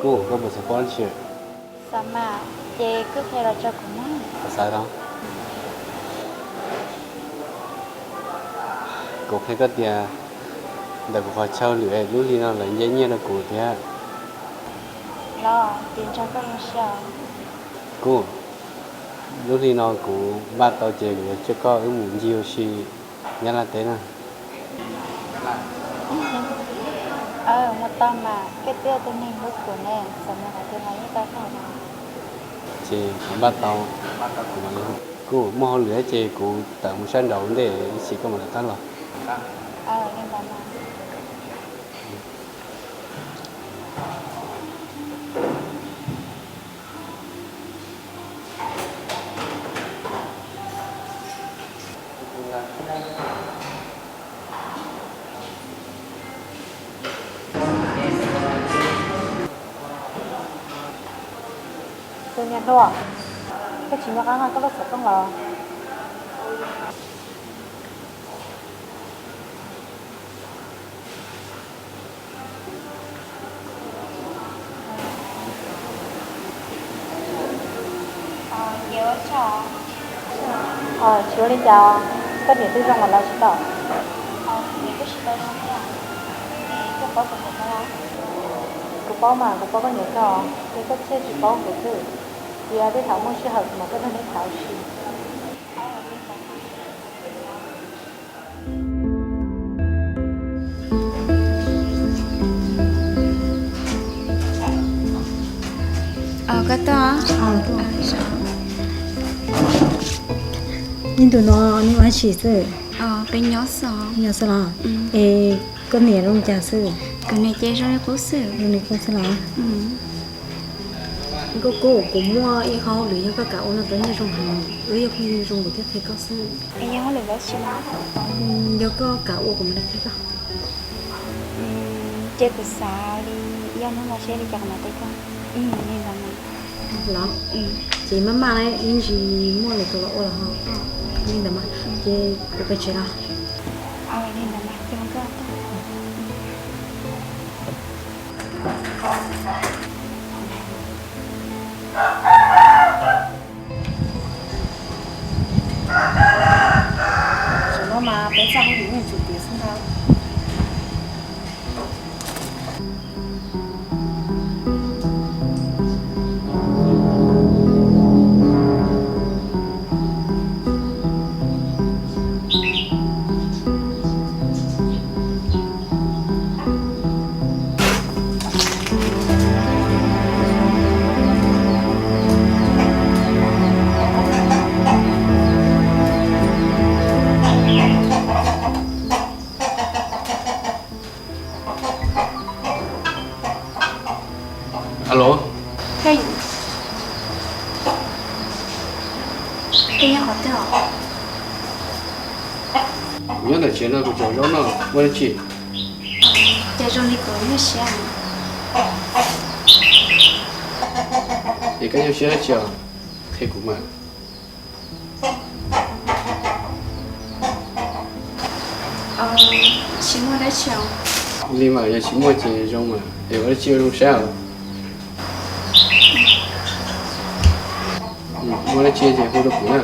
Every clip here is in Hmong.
Kuj, koj puas xav paub tsi? Xav mas, ces koj qhia los tso kuv mloog. Xav los? Kuv qhia koj tias ntawm kuv qhov chaw lwm lub hli no lawv nce nyiaj rau kuv thiab. Los, ces nrog koj zoo siab. Kuj, lub hli no kuv npaj tau ces kuv yuav coj koj wb mus ncig ua si Nyab Laj teb na. Mus tau mas, koj twb yog tus neeg hlub kuv ne, xav mus qhov twg los yeej tau kawg. Ces kuv npaj tau, kuv mam li, kuj muaj hauj lwm ces kuv tawm mus sab nraud ntej ib chim koj mam li qab los. Tus niam hluas, koj tsis nco qab koj lub xov tooj los? Tsis ua li cas, koj niam twb zoo lawm los tsis tau? Kuv paub mas, kuv paub koj niam kawg, ces koj thiaj tsis paub kuv xwb. Cia tej thaum muaj sij hawm kuv mam coj koj neb tham ua si. Koj tuaj. Ib ntus no nej ua dab tsi xwb? Peb nyob xwb. Nyob xwb los? Es koj niam zoo li cas xwb? Kuv niam ces zoo li qub xwb. Zoo li qub xwb los? Nkauj Kub, kuv muaj ib qho hauj lwm yog koj kam ua no tau nyiaj zoo heev, wb yog phooj ywg zoo kuv thiaj qhia koj xwb. Yog hauj lwm dab tsi? Yog koj kam ua kuv mam li qhia koj. Ces kuv xav li ib ob hnub no seb li cas kuv mam qhia koj. Li ntawd mas. Los, ces maj mam na, ib ntsis muaj lwm tus los ua los ho. Li ntawd mas, ces kuv peb tsev los. Li ntawd mas, ces koj Tam sim no mas peb txoj hauj lwm yeej tsuas tiav xwb ntag. Alo. Koj nyob qhov twg os? Kuv nyob ntawm tsev no, kuv tseem zaub noj, muaj dab tsi? Ces zoo li kuv nyuaj siab. Es koj nyuaj siab dab tsi os? Qhia kuv mas. Tsis muaj dab tsi os. Li mas yog tsis muaj ces zoo mas, es ua dab tsi ua zoo saib os. Muaj dab tsi ces hu rau kuv na.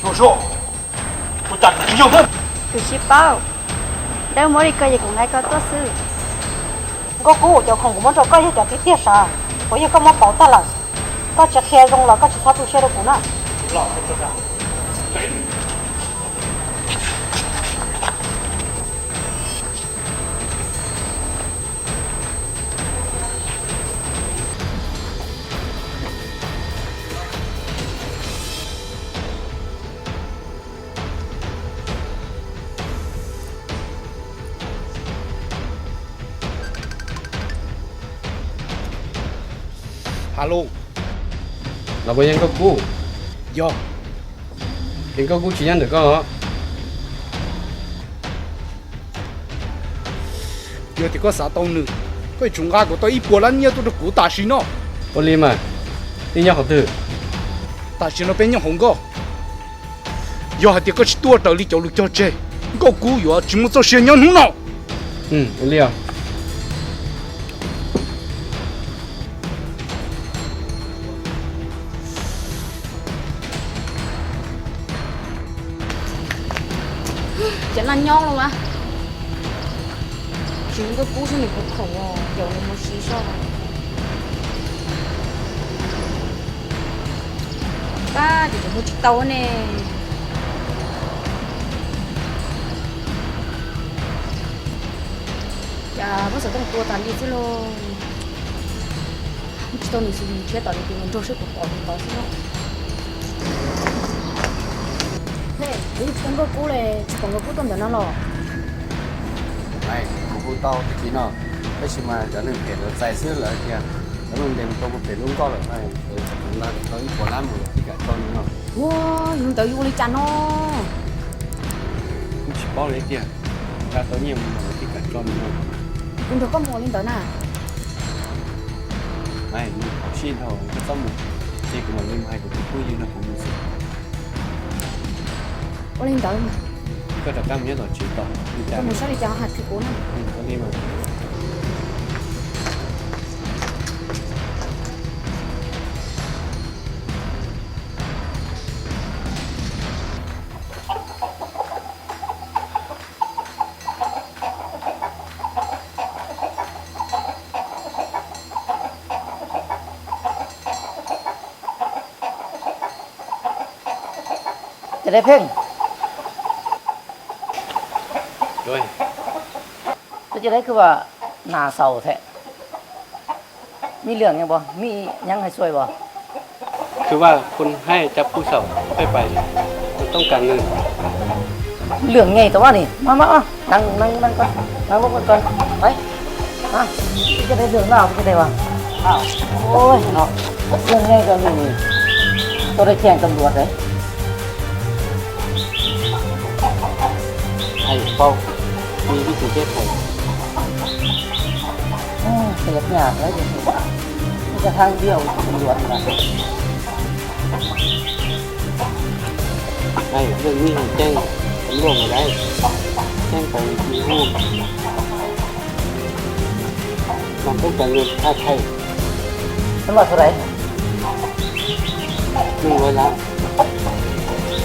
Ua cas tsis yog thiab? Kuv tsis paub. Dawb muab li ko ces kuv nqa koj tuaj xwb. Nkauj Kub, cov khoom kuv muab rau koj yog cov tiag tiag sav? Puas yog koj muab pauv tag lawm? Koj tsis qhia zoo los koj tsis txhob tu siab rau kuv na. Halo, los puas yog Nkauj Kub? Yog. Ces Nkauj Kub tsis nyob ntawm koj los? Yog tias koj xav tau nws, koj yuav tsum nqa kom tau ib puas lab nyiaj tuaj rau kuv tam sim no. Ua li mas, nej nyob qhov twg? Tam sim no peb nyob hauv nkoj. Yog hais tias koj tsis tuaj raws li cov lus cog tseg, Nkauj Kub yuav tsis muaj txoj sia nyob hnub no. Ua li os. Cov no nyob los mas, tsis Nkauj Kub xwb nws kuv khoom os, cov nws mus siv soj. Pab ces tseem hu tsis tau ne. Cas muab xov tooj tua tas li xwb lauj. Tsis tau nws xwb, nrhiav tom nws tus nraug seb puas pom nws tod xwb no. Kuv tsis tau Nkauj Kub li, tsis pom Nkauj Kub tuaj ntawm no los? Kuv hu tau tag kis no, tab sis mas cov neeg phem lawv txais xwb, lawv tias lawv mus ntes mus rau puag pem lub nkoj lawm, lawv tau ib puas lab mus lawv thiaj kam tso nws no. Ua, yus ntawd yus ua li cas no? Kuv tsis paub li tiag, nqa tau nyiaj mus lawv thiaj kam tso nws no. Kuv nrog koj mus ua li ntawd na. Nws phom sij dhau, koj txhob mus, ces kuv mam li mus hais kuv tus phooj ywg nrog kuv mus xwb. Ua li ntawd, koj rov qab mus nyob tom tsev tos, mus saib li cas hais rau kuv na. Ua li mas. Ces dab pheej, ces dab khwb vas nas xaus thiab, mib lwm nyeeb pab mib nyeeb hais xuaim pab. Khwb vas pun haib cab pub xaus peb pais, toob kas nws. Lwm nyeeb tau pab ni, mas mas, neeb neeb neeb koj, neeb lub koj, pais. Ces dab lwm na, ces dab vas, ua no, lwm nyeeb rau nws, tau dab ceev tau luag thiab. Hais paub, nws ib tug teb hais, qhia nyaj lawm, ib tug thab ntiag ua tau luag na. Hais, lwm nyeeb ceeb, tau luag mas dab, ceeb tau hu, mas toob kas nws thaj thaj. Toob kas tau dab, nws ua lawm.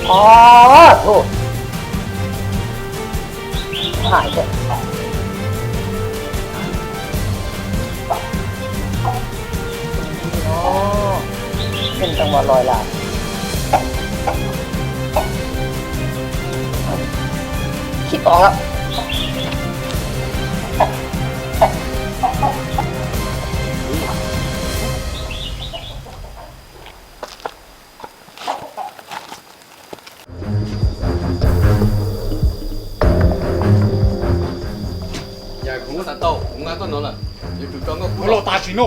Os, thaum hais thiab. Ntoo mas loj lawm. Tsis tau lawm. Yog kuv muab xav tau, kuv nqa tuaj no lawm, yuav tsum tso Nkauj Kub los tam sim no.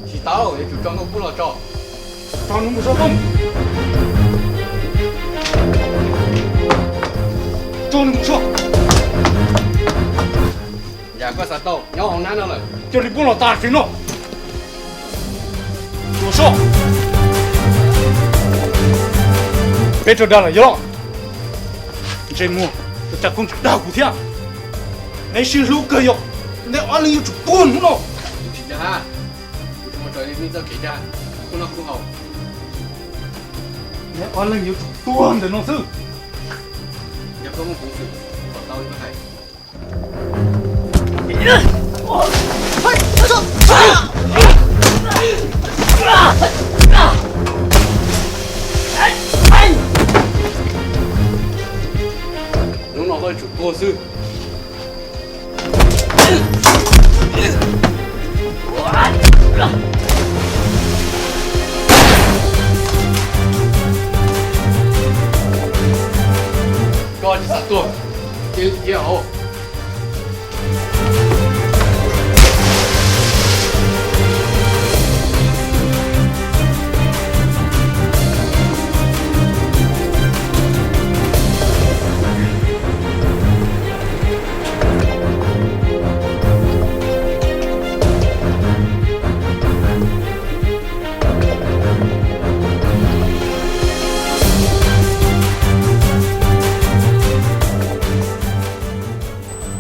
Tsis tau, yuav tsum tso Nkauj Kub los tso. Tso nws mus soj tooj. Tso nws mus soj. Yog koj xav tau, nyob hauv nab no lawm. Cia li pub los tam sim no. Mus soj. Peb rau dag lawm yog los? Ntsej muag, ua cas koj tseem dag kuv thiab? Neb sib hlub kawg yog, neb ob leeg yuav tsum tuag hnub no. Tsis dag, kuv tsis mus raws li nej txoj kev dag, kuv no kuv haus. Ob leeg yuav tsum tuag ntawm no xwb. Yog koj muaj peev xwm kom tau li koj hais. Hnub no koj yuav tsum tuag xwb. Koj tsis xav tuag, ces wb thiab os.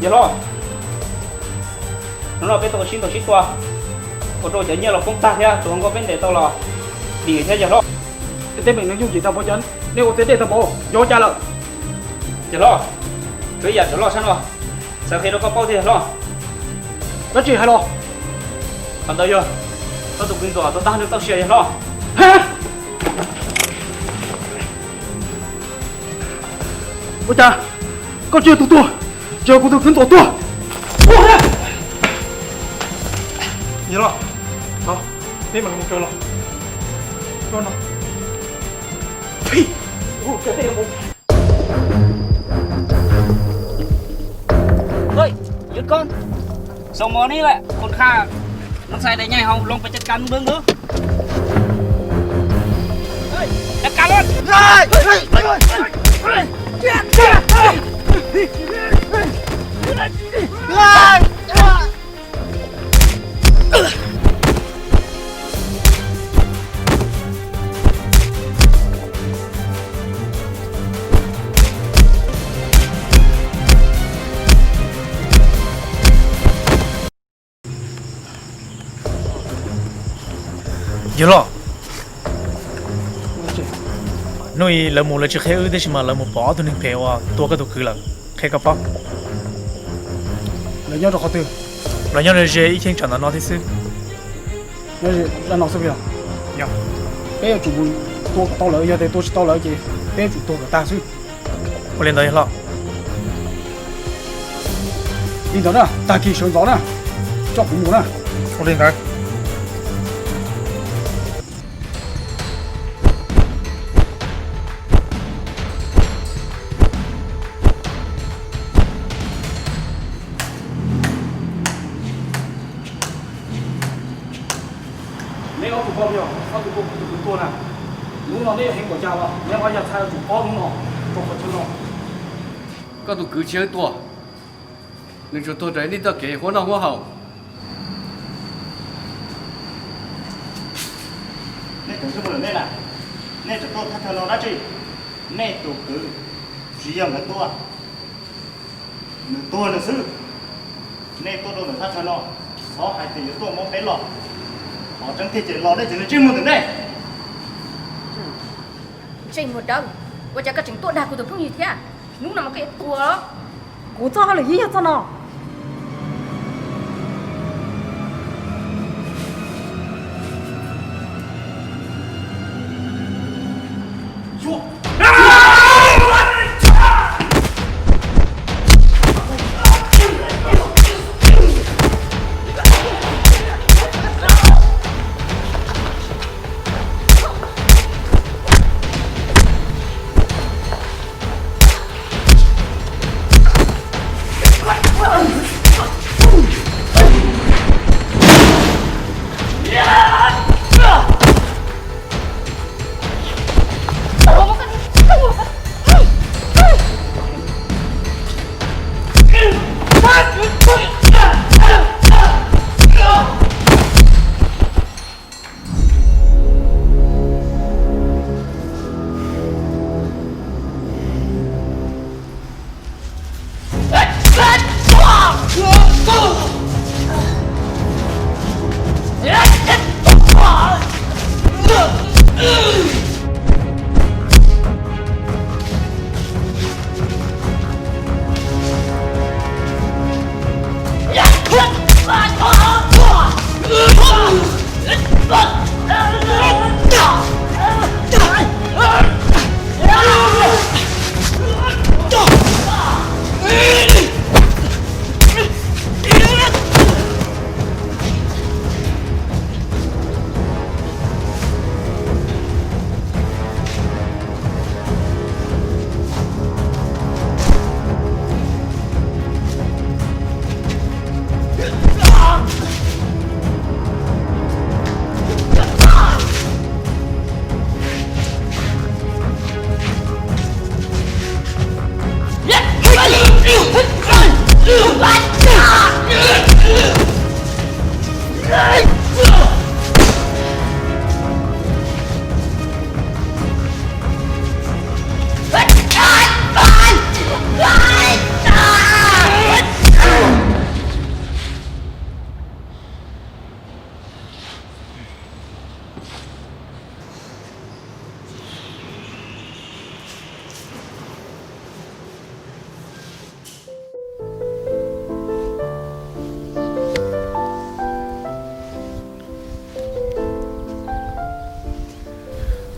Yawg hlob, hnub no peb tau sib ntaus sib tua, ua rau cov nyiaj los poob tag thiab, tus hluas nkauj peb ntes tau los dim thiab yawg hlob. Tej teeb meem no yooj yim tag npaum, cov nej ua txiv dej tag npaum, yog ua cas lawm? Yawg hlob, tsuas ib yam tsuas loj sab no, xav qhia rau koj paub thiab yawg hlob. Dab tsi hais los? Qhov ntawd yog koj tus kwv Ntxuam tau tag nws txoj sia yawg hlob. Ua cas koj tsis yog tus tuag, tsis yog kuv tus kwv Ntxuam tuag? Yawg hlob, peb mam mus kaw los. Ê, yawg koj, sao mov ni lawm, khuv kha, nws txhais daim nyai hauv loo pes caj kas npawg nws. Caj kas los. Yawg los, hnub i lawv mus lawv tsis qhia wb tab sis mas lawv mus pom ob tug neeg phem uas tua koj tus kwv lawm, qhia koj paub. Lawv nyob rau qhov twg? Lawv nyob ze ib cheeb tsam ntawm no thiab xwb. Nyob ze dab no xwb puas yog? Yog. Peb yuav tsum mus tua kom tau lawv, yog tias tua tsis tau lawv ces peb yuav tsum tuag kom tag xwb. Ua li ntawd yawg hlob. Li ntawd na, tag kis sawv ntxov na, coj kuv mus na. Ua li ntawd. Neb ob tug poj niam, ob tug poj kuv tus kwv tuag na, hnub no neb yuav heev npaum cas los neb ob yam txhaj yuav tsum paub hnub no rau qhov chaw no. Koj tus kwv tsis yog wb tua, nws tsuas tuag raws nej txoj kev huab noj huab haus. Nej cov ntsej muag lawm nej na, nej tseem tuaj thaj chaw no dab tsi? Nej tus kwv tsis yog nkawd tua, nws tuag nws xwb. Nej tuaj rau ntawm thaj chaw no, txhob hais tias yuav tuaj muab peb los. Qhov tseeb tiag ces los nej cov ntsej muag ntawm nej. Ntsej muag dawb, ua cas koj tseem tuaj dag kuv tus phooj ywg thiab? Hnub no mas koj yuav tuag. Kuv txoj hauj lwm yeej yog txoj no.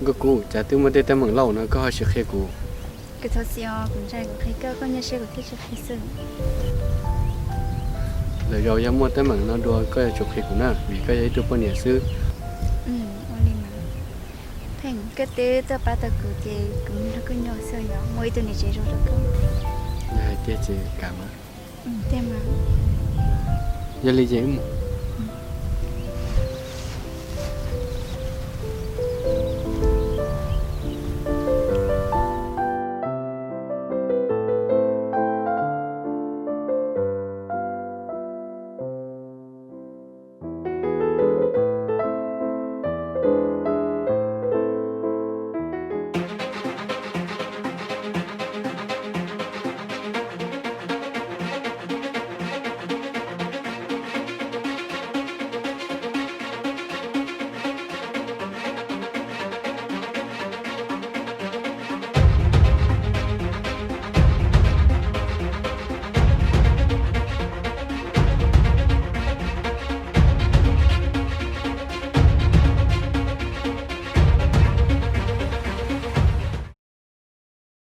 Nkauj Kub, cas twb muaj tej teeb meem lauj no koj ho tsis qhia kuv? Kuv thov txim os, kuv ntshai kuv qhia koj, koj nyuaj siab kuv thiaj tsis qhia xwb. Lwm zaus yog muaj teeb meem no dua koj yuav tsum qhia kuv na, vim koj yog ib tug poj niam xwb. Ua li mas. Pheej, koj twb tuaj pab tau kuv ces kuv nrog koj nyob xwb, yog muaj ib tug niam tsev zoo rau koj. Yog hais tias ces kam mas. Tiag mas. Yog li ces wb mus.